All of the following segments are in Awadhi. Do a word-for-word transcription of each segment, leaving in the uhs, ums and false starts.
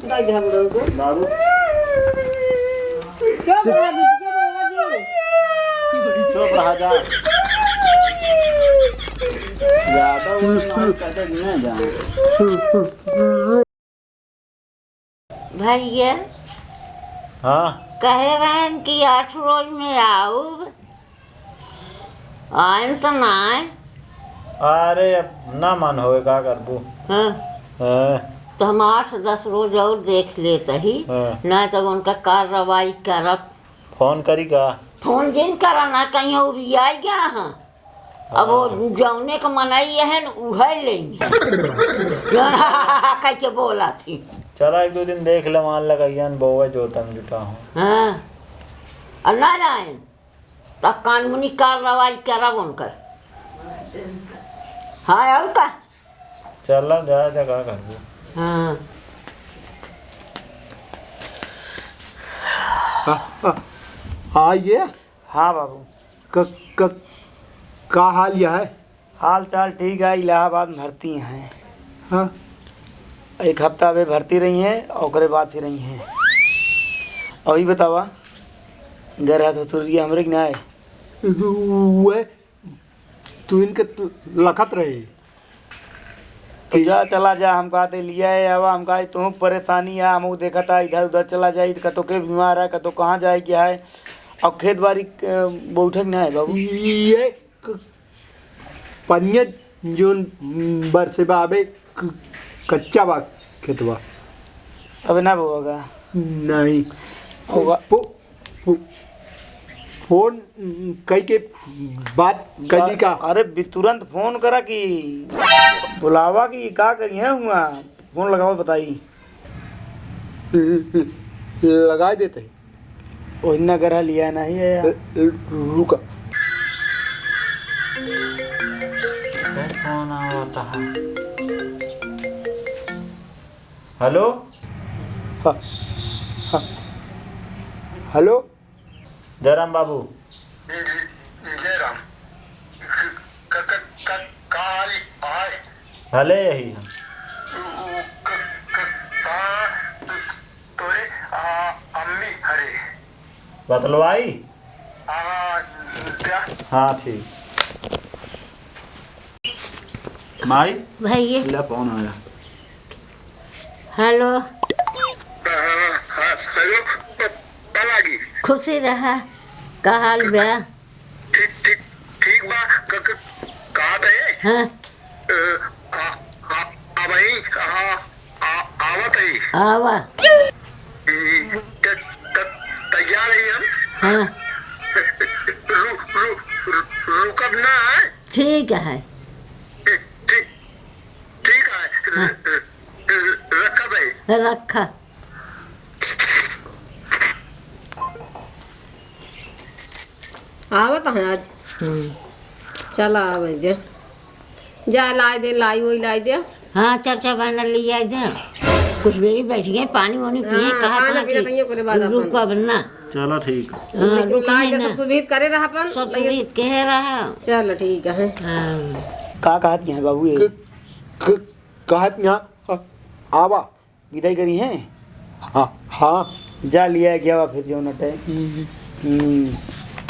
बाबू। चुप रहा, दीदी, चुप रहा, दीदी। चुप रहा जा। ज्यादा वो ना हो, कहते नहीं जाए। भैया। हाँ। कहे रहन कि आठ रोज में आउब, आइन तो नाय। अरे, अब ना मन होए, का करबू? हाँ। हाँ। तो हम आठ दस रोज और देख लेत ही, हाँ। ना तब उनका कार्रवाई करब। फोन करी का? फोन जिन करा ना, कहीं उबियाई गया हाँ। अब वो हाँ। जौने का मनई है न, उहे लेंगे। जौन कह के बोला थी। चला एक दो दिन देख ले, मान लगा, यान बोवे जोतन जुटा हूँ। हाँ। और ना जाए, तब कानूनी कार्रवाई करब उनकर। हाँ, और का? चला जा, जा, का करबो? हाँ। हाँ, हाँ। हाँ, ये? हाँ बाबू। क-, क-, का हाल यह है? हाल चाल ठीक है, इलाहाबाद में भर्ती हैं। हाँ। एक हफ्ता अबे भर्ती रही हैं, ओकरे बाद फिर रही हैं। और ये बतावा, घर है ससुरिया हमरे के ना आए? वह तू इनके तू लखत रहे। तो जा, चला जा, हम कहते लिया है, अब हम कहा तुहूँ परेशानी है, हम देखा था इधर उधर चला जाए, कतो के बीमार है, कतो कहाँ जाए, क्या है। अब खेत बाड़ी, अ, बैठक ना है बाबू। ये क-, पनिया जोन बरसे बा, अबे क-, कच्चा बा खेतवा। अबे ना बोगा। नहीं। होगा। फो-, फो-, फोन कई के बात करी का? अरे बि-, तुरंत फोन करा कि बुलावा कि का करिए हुआ। फोन लगावा, बताई। ल-, ल-, लगा देते हैं। ओहिना गरहा लिया नहीं है यार। ए, ए, रुका। कौन फोन आवता है? हेलो? हाँ, हाँ। हेलो? जयराम बाबू। जय, जयराम। क-, क-, क-, क-, काली आए। हले यही हम। उ, उ, क-, क-, का, त-, तोरे, आ, अम्मी हरे। बतलवाई? आ, द्या। हाँ, ठीक। माई? भैया। ले, फोन आया। हेलो। हाँ, हाँ, हेलो, प-, पलागी। खुशी रहा, का हाल बा? ठीक, ठीक, ठीक बा, क-, क-, कहत है? हाँ। अ, आ, आ, अबही, आ, आ, आवत है। आवा। हम्म, त-, त-, तैयार है हम। हाँ। रु-, रु-, रु-, रुकब ना है। ठीक है। ठीक, ठीक, ठीक है। हाँ। रखा भाई। रखा। आवत है आज। हम्म। चला आवे दे। जा लाई दे, लाई वही लाई दे। हाँ, चार चार बहना ले आई दे। कुछ बेरी बैठ गए, पानी वानी पिए, हाँ, कहा खाना था पीना कि कहिए, ओकरे बाद अपन। रुको अब ना। चलो ठीक है। हाँ, लेकिन रुक लाए गए दे, ना। सब सुविध करे रहा अपन। सब सुविध कहे रहा। चलो ठीक है। हाँ। का कहत यहाँ बाबू ये? क-, क-, कहत यहाँ, हाँ, आवा। विदाई करी हैं? हाँ, हाँ। जा लिया गया वा फिर जो नटे। हम्म। हम्म।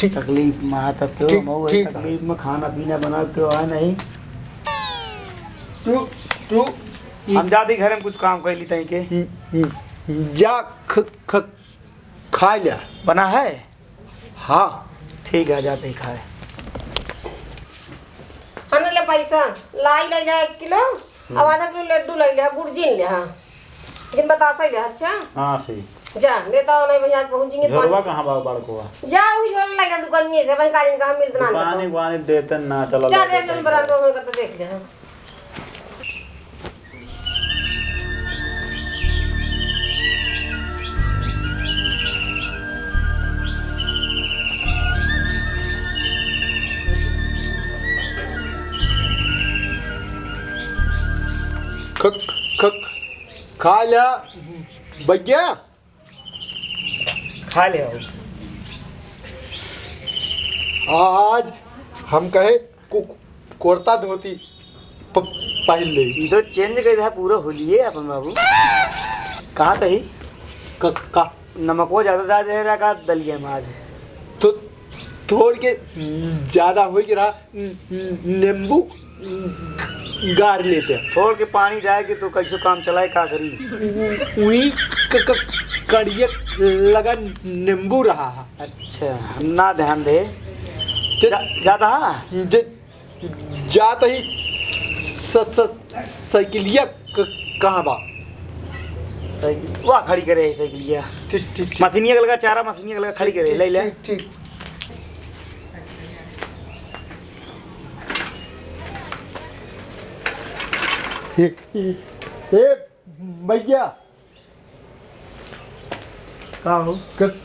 ठीक। तकलीफ में आ तब क्यों, ठीक, मऊ है ठीक। तकलीफ में खाना पीना बना क्यों आ नहीं। तू, तू। हम जाते घर में कुछ काम कर ली तई के। हम्म, हम्म। जा ख-, ख-, खा लिया। बना है? हाँ। ठीक है, जाते ही खाए। अन ले पैसा, लाई ले जा एक किलो, हम्म। अब आधा किलो लड्डू ले ले, गुड़ जीन ले, हाँ। जिन बतासा ले, अच्छा? हाँ, ठीक। जा, लेता हो नहीं भैया, पहुँच जाएंगे झोरवा पानी। कहाँ बा, बड़कोआ? जा, वही झोला ले ले दुकानिए से, भाई कालिन कहाँ मिलत ना दुकानी तो। वानी देते ना, चला जा, ले देख ले, बराबर होगा तो देख ले, हाँ। ख-, ख-, खा लिया भैया। खा ले आओ। आज हम कहे कु-, कुर्ता धोती प-, पहिन ले। ई तो change कर दिया पूरा होलिये अपन बाबू। कहा तही? क-, का? नमको ज्यादा डाल दे रहा का दलिया में आज? तो थोड़ के ज्यादा होई के रहा, न-, न-, नींबू गार लेते। थोड़ के पानी डाल के तो कैसे काम चलाए, का करी? उई क-, क-, कड़िया लगा नींबू रहा है। अच्छा, हम ना ध्यान दे। जे-, जा-, ज्यादा, हाँ? जे-, जात ही स-, स-, साइकिलिया क-, कहाँ बा? साइकिल, वाह, खड़ी करे है साइकिलिया। ठीक, ठीक, ठीक। मशीनिया के लगा, चारा मशीनिया के लगा, खड़ी करे, ठीक, ले ले। ठीक, ठीक। ए, ए, ए, भैया, का हो? क-,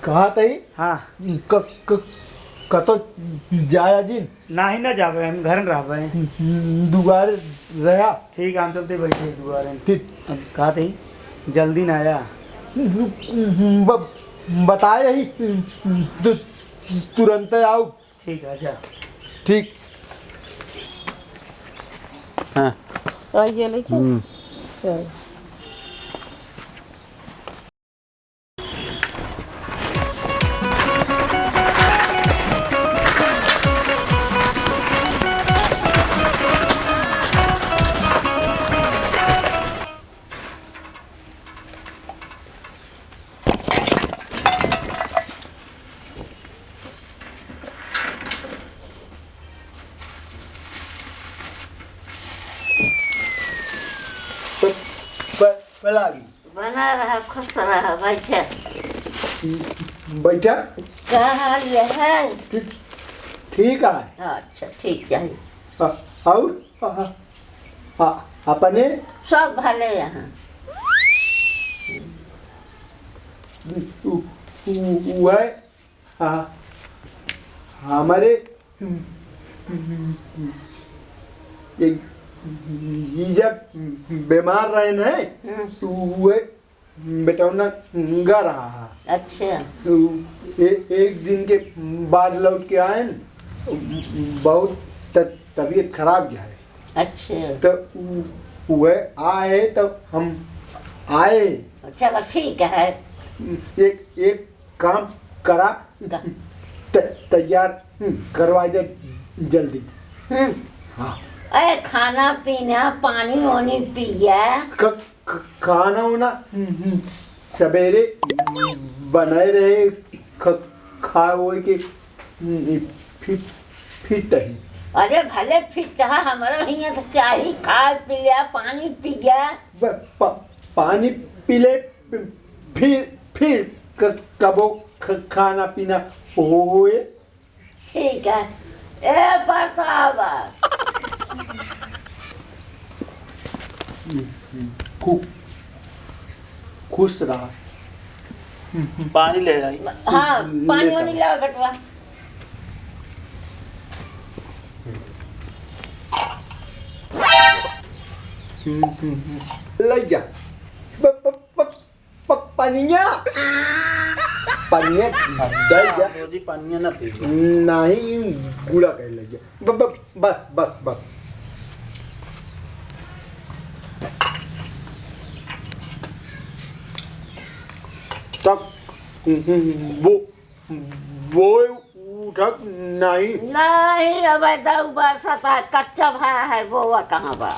कहा तही? हाँ। क-, क-, कतो जाया जिन? नाही ना जाबे, हम घर में रहबे। दुआरे रहा। ठीक है, हम चलते बैठे दुआरे। ठीक। अब कहा तही, जल्दी ना आया। ब-, बताए ही, तु-, तुरंत आओ। ठीक है, जा। ठीक। हाँ। आइए लेके। हम्म। चल। प-, प-, पलागी। बना रहा, खुश रहा, बैठा। बैठा? का हाल है? ठीक, ठीक है। अच्छा, ठीक है। आ, और? आ, आ, अपने? सब भले यहाँ। उ, उ, उ, वह हाँ, हमारे, एक, ई जब बीमार रहे न, हम्म। तो उहे बेटौना गा रहा है। अच्छा। तो ए-, एक दिन के बाद लौट के आए न, बहुत त-, तबीयत खराब है। अच्छा। तो उ-, उहे आए तो हम आए। चलो ठीक है। एक, एक काम करा, का? त-, तैयार, हम्म, करवा दे जल्दी। हम्म। हाँ। अरे खाना पीना, पानी वानी पिया। क-, क-, खाना वाना, हम्म, हम्म, सवेरे बनाए रहे, ख-, खा ओए के, हम्म, फिट, फिट है। अरे भले फिट है, हमरा हियाँ तो चाही, खा पी लिया, पानी पिया। ब-, प-, पानी पी ले, फिर, फिर क-, कबो ख-, खाना पीना हो-, होए। ठीक है। ए, बतावा। खूब खुश रहा। पानी ले आई। हाँ, ले पानी चल। वानी लाओ बेटवा। ले जा। ब-, ब-, ब-, प-, पनिया। पनिया दे जा। बाबूजी, पनिया ना पीबे। नहीं, गुड़ा कहे लग गया। ब-, ब-, बस, बस, बस। तब वो बोए उठत नहीं। नहीं, अब दऊ बरसत है, कच्चा भा है, बोआ कहाँ बा?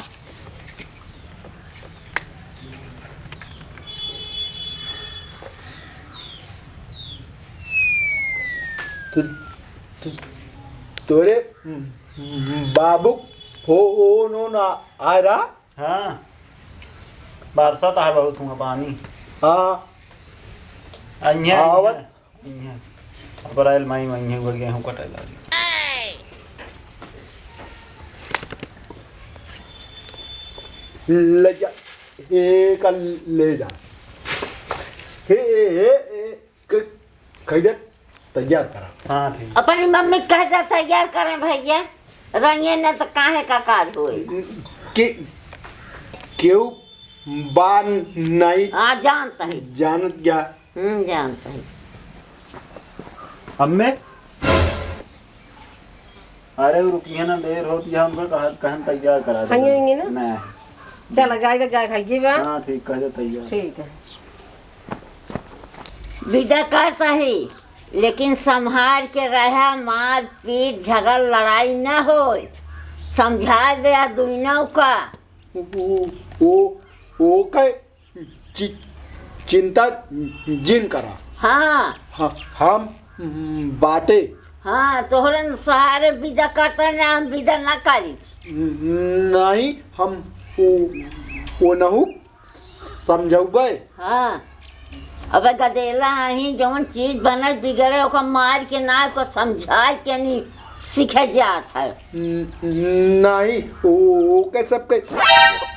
तो, तो, तोरे बाबू फोन ओन आ, आ रहा? हाँ, बरसत है बहुत हुआ पानी। हाँ। अइहें, आवत। अइहें, अइहें। अप्रैल मई में अइहें, वो गेहूं कटे लागी। ले जा, ए का ले जा। हे, हे, हे, क-, कह दे, तैयार करा। हाँ, ठीक। अपनी मम्मी कह दे, तैयार करें भैया, रंगे न तो काहे का काज होए। के, केहू बा नहीं। हाँ, जानता है। जानत गया। हम्म, जानता है। अम्मे? अरे, रुकिए ना, देर होती है, हमको कहा, कहन तैयार करा दे। खाइए होंगे ना? नहीं। चला, जाएगा, जाए खाइए बा। हाँ, ठीक, कह दे तैयार। ठीक है। विदा करत ही, लेकिन संभाल के रहा, मार पीट झगड़ लड़ाई न होय। समझा दे आ दुइनों का। ओ, ओ, ओ, ओके चि-, चिंता जिन करा। हाँ। ह-, हम बाटे। हाँ, तोहरे सहारे विदा करता ना, हम विदा ना करी। नहीं, हम ओ, ओनहु समझौबे। हाँ। अबे गदेला अहीं, जौन चीज बनल बिगड़े, ओका मार के ना, ओका समझाए के नहीं सीखे जात है। न-, नहीं, ओ, ओके सबके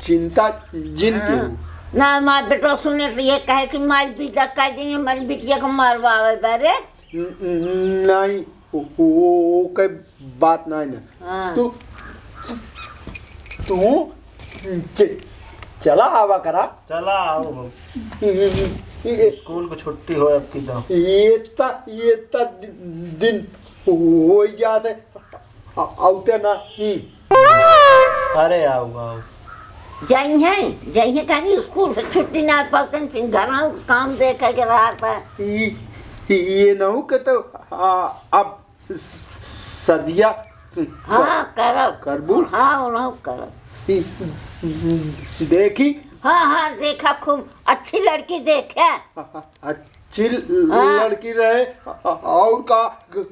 चिंता जिन के हो। हाँ। ना, हमार बेटवा सुने तो ये कहे कि मार विदा कर देंगे, हमारी बिटिया को मारवावे बारे। न-, न-, नहीं, ओ, ओ, ओ, ओके बात नहीं ना। हाँ। तू, तू च-, चला आवा करा। चला आओ हम। ये, ये, ये, स्कूल को छुट्टी हो अब की तो। ये इतना, ये इतना दि-, दिन हो ही जाते, आ-, आउते ना ही। अरे आओ, आओ। जइहें, जइहें कहीं स्कूल से छुट्टी ना पाउतन, फिर घरौ काम देखे के रहत है। ई, ई, ये नहु के तो, आ, अब स-, सदिया क-, हाँ, करब। करबू? हाँ, उनहु करब। ई, देखी। हाँ, हाँ, देखा, खूब अच्छी लड़की देखे। अच्छी ल-, हाँ। लड़की रहे, और का ग-,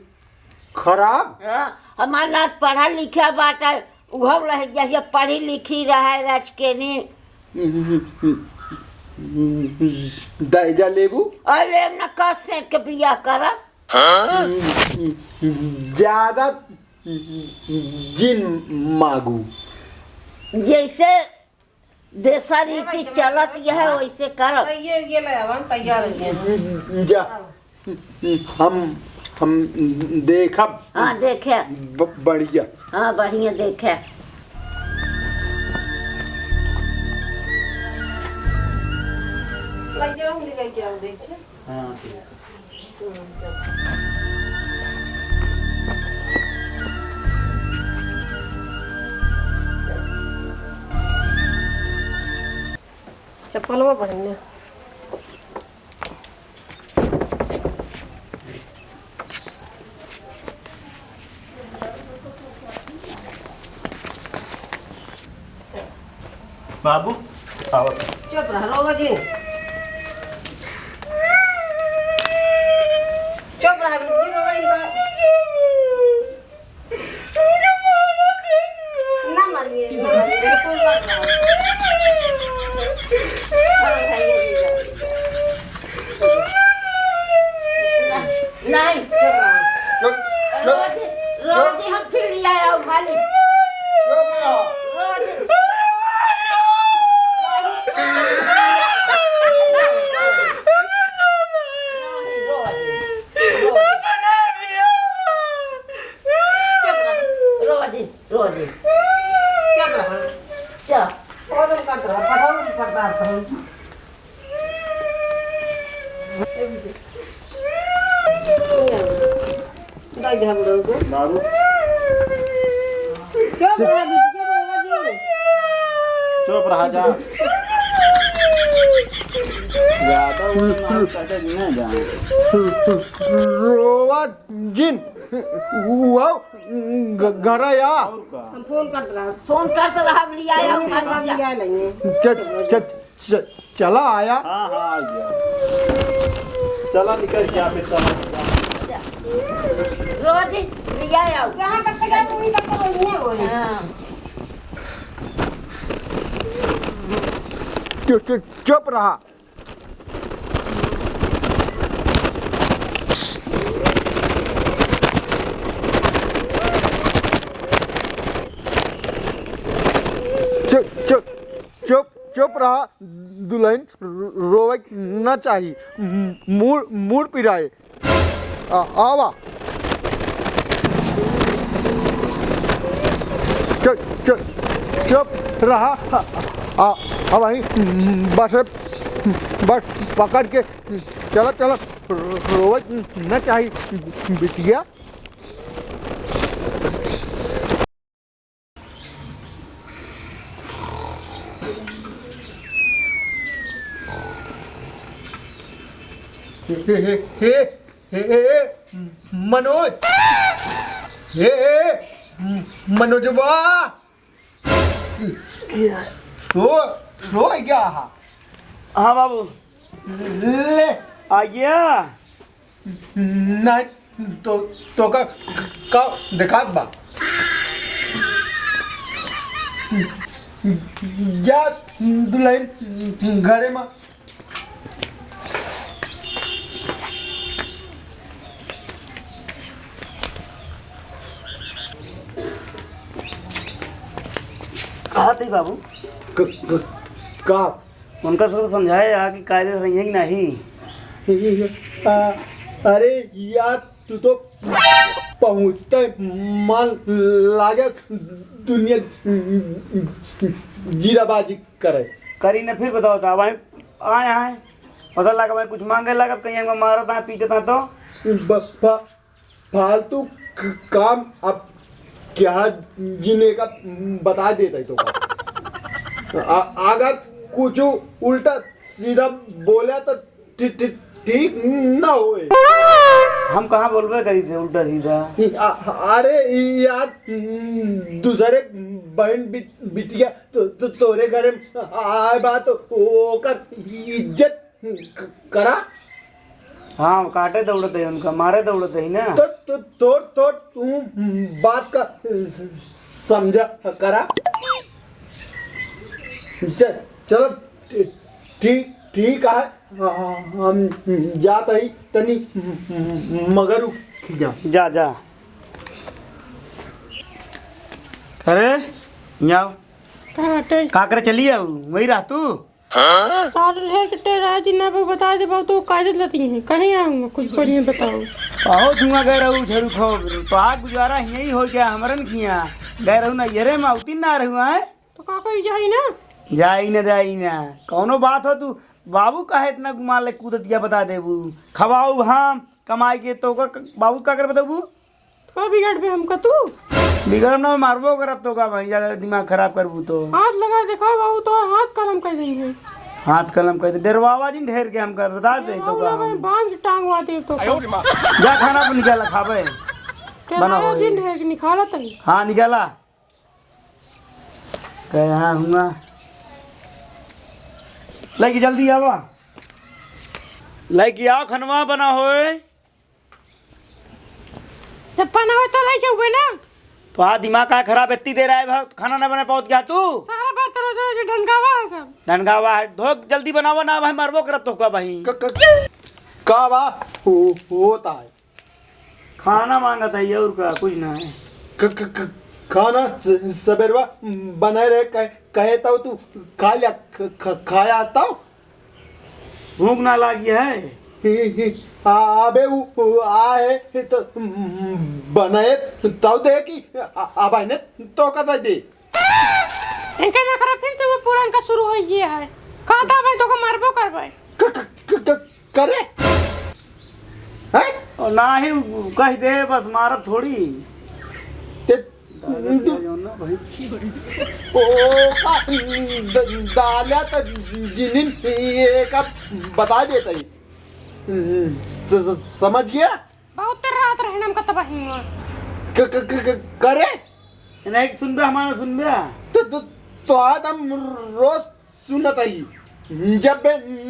खराब? हाँ, हमार नात पढ़ा लिखा बाटे, उहौ रह, जैसे पढ़ी लिखी रहे रचकेनी। दैजा लेबू? अरे न, कस सेंट के बियाह करब। ज्यादा जिन मागू। जैसे देसा रीति चलत यह, वैसे करब। तो ये, ये ले आवा, हम तैयार हो गए। जा, हम, हम देखब। हाँ, देखे। ब-, बढ़िया। हाँ, बढ़िया देखे। ले जाओ, हम लेके आओ, देख छे। हाँ, ठीक है। चप्पलवा पहिन ले। बाबू, आओ। चुप रह, रोवा जिन। चुप रह, बिट्टी, रोवा इनका। ना मारिए, ना मारिए, बिल्कुल मत मारो। अरे भाई, ये ले जाओ। नहीं। चुप रहो। चुप, चुप, रोज, रोज चुप। हम फिर ले आया हूँ खाली। चुप रहो। रोज। रोज। रोज। चुप रहो। रोज। चुप रहो। चुप। ओदन काट रहा, पढ़ाओ, पढ़ा रहा। दाई दे हम लोग को। मारू। चुप रहा, बिटिया, बाबा जी। चुप रहा जा। ज्यादा वो मारू, कहते नहीं जा। रोवा जिन, वो घ-, घर आया। और का? हम फोन करत रहा। फोन करत रहा, अब लिया आया, हम फोन करत रहा। लिया लेंगे। च-, च-, च-, चला आया। हाँ, हाँ, आ गया। चला निकल के आप इतना। रोज लिया आओ। जहाँ तक से जाए, वहीं तक तो वहीं है वो। हाँ। चुप, चुप, चुप रहा। चुप, चुप, चुप, चुप रहा, दुलहिन, रो-, रोवे ना चाही। मूड़, मूड़ पिराए। आ, आवा। चुप, चुप, चुप रहा। आ, आ, अब वहीं बस, बस पकड़ के चला, चला, रोवे न चाही बिटिया। हे, हे, हे, हे, हे, मनोज। हे, हे, मनोजवा। सो, सो क्या? हाँ बाबू। ले। आ गया। नहीं, तो, तो का, का देखात बा? जा दुल्हन घरे मा। कहा थे बाबू? क-, क-, का? उनका सबको समझाए यहाँ कि कायदे से रहिए कि नहीं। आ, अरे यार, तू तो पहुँचते मन लागे दुनिया जीराबाजी करे। करी न फिर बताओ तो, अब आए, आए हैं, पता लगा भाई कुछ मांगे लगा, कहीं हमको मारत हैं, पीटत हैं तो। ब-, ब-, फालतू क-, काम अब क्या जिने का बता देता है तो का। आ-, अगर कुछ उल्टा सीधा बोला तो ठी-, ठी-, ठीक ना होए। हम कहाँ बोलबे करी थे उल्टा सीधा? आ-, अरे यार, दूसरे बहन बिट-, बिटिया तो, तो तोरे घरे आए बा तो ओकर इज्जत क-, करा। हाँ, काटे दौड़त है उनका, मारे दौड़त है ना। तो, तो, तोर, तोर, तू बात का समझा करा। च-, चल, ठीक, ठीक है, हम जात ही तनी मगर जा। जा, जा। अरे, यहाँ का बाटे? का करे चली आऊ? वही रह तू? तार ढेर के टेढ़ा है, जिन्ना पे बता दे, बहुत तो कायदे लती हैं। कहीं आऊँगा, कुछ बढ़िया बताओ। बहुत धुआं गए रहू झरू खो, तो आ गुजारा यही हो गया हमरन खिया। गए रहू ना ये रे माउती ना रहू आए। तो का करी, जाई ना? जाई ना, जाई ना। कौनो बात हो तू, बाबू काहे इतना गुमान ले कूदत गया बता देबू। खवाऊ हम, कमाई के तो का, बाबू का कर बताबू? तो बिगड़ बे हमका तू? बिगड़म ना, मारबो करब तो का भाई, ज्यादा दिमाग खराब करबू तो। हाथ लगा दिखाओ बाबू, तो हाथ कलम कर देंगे। हाथ कलम कर दे, डरवावा जिन ढेर के हमका, बता दे तो बाबू का ना भाई, हम। बांध के टांगवा दे तो का। जा खाना पर निकाला खाबे। डरवावा बना जिन होई। ढेर के निकालत है। हाँ, निकाला। कहे हाँ हुआ। लइके जल्दी आवा। लइके आओ, खनवा बना होए। जब पना हो तो लइके हुए ना। तो आ दिमाग का खराब, इतनी देर आए भा खाना ना बना पावत क्या तू? सारा बर्तन हो जो ढनगावा है सब। ढनगावा है, धो जल्दी बनावा ना भाई, मरबो करत तो का भाई। क-, क-, का बा? हो, होता है। खाना मांगत है और का, कुछ ना है। क-, क-, क-, खाना स-, सबेरवा बनाए रहे, कहे, कहे तो तू खा लिया, ख-, ख-, खाया तो? भूख ना लागी है। ही, ही, आ, अबे उ, उ आए तो बनाए तो दे कि आ, आ भाई ने तो कदा दे। इनके नखरा फिर से वो पुरान का शुरू हो गया है। कहता भाई तो को मारबो करबे। क-, क-, क-, क-, करे? हैं? और ना ही कह दे, बस मारत थोड़ी। ते, दादा दु-, दिया जाओ ना भाई। ओ, का, द-, दाल्या त जिनिन ये का बता देता ही। स-, स-, समझ गया? बहुत तेरे रात रहना हम कतबा हिंगवा। क-, क-, क-, क-, करे? नहीं सुनबे, हमारा सुनबे। तो, तो, तो आज हम रोज सुनत हई, जब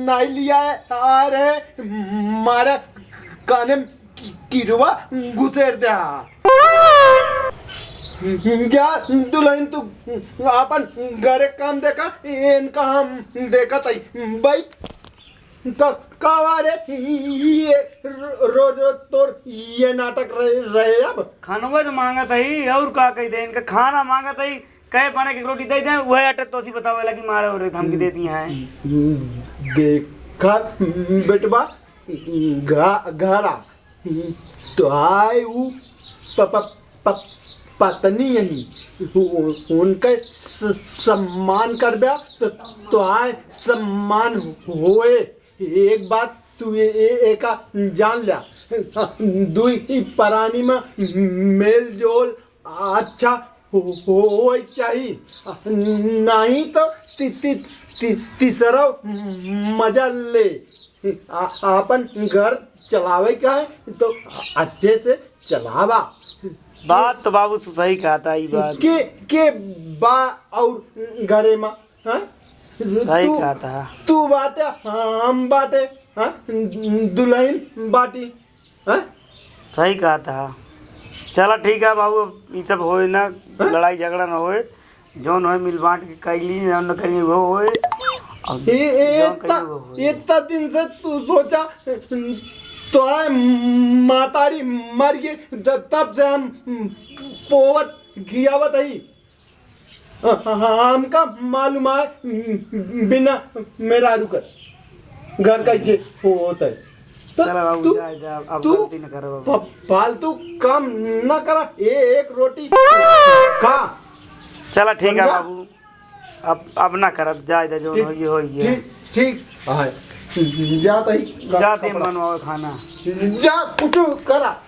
नाई लिया आ रहे, मारे काने में कि-, किरवा घुसेर दे हा। जा दुल्हन, तू आपन घरे काम देखा, इनका हम देखत हई। भाई, तो का रे, ये रो-, रोज रोज तोर ये नाटक रहे, रहे अब? खानवा तो मांगत हई, और का कही दे, इनका खाना मांगत हई, कहे पाने की रोटी दे दें, वह अटे तोसी बतावे लगी, मारे और धमकी देती हैं। देखा बेटवा, घ-, घरा तो आए उ प-, प-, प-, पत्नी यही, उ-, उनके स-, सम्मान करबे तो, तो आए सम्मान होए। एक बात तू ए-, ए-, एका जान ल्या, दुई प्राणी में मेल जोल अच्छा हो, होए चाहिए, नहीं तो ति-, ति-, ति-, तीसरा मजा ले। आ, आपन घर चलावे का है तो अच्छे से चलावा। बात तो बाबू तू सही कहता है, ई बात। के, के बा और घरे मा, हाँ? सही तू, कहता है। तू बाटे, हम बाटे, हाँ? दुल्हन बाटी, हाँ? सही कहता है। चला ठीक है बाबू, अब ई सब होए ना, हाँ? लड़ाई झगड़ा ना होए, जौन होए मिल बांट के कैली, जौन न कैली वो होए, अब ए, ए, जौन इतना, कैली वो होए। इतना दिन से तू सोचा, तो है मातारी मर गई, त-, तब से हम पोवत खियावत हई। हमका मालूम है बिना मेहरारू कर घर कैसे होता है। तो चला बाबू, तू, जा, जा, अब तू गलती न करब। फ-, फालतू काम न करा। ए, एक रोटी खा। चला ठीक है समझा? बाबू, अब, अब ना करब, जा, जा, जो ठीक, होई, होई। ठीक, ठीक है। जा तही, जाते कपड़ा। बनवाओ खाना। जा, कुछ करा।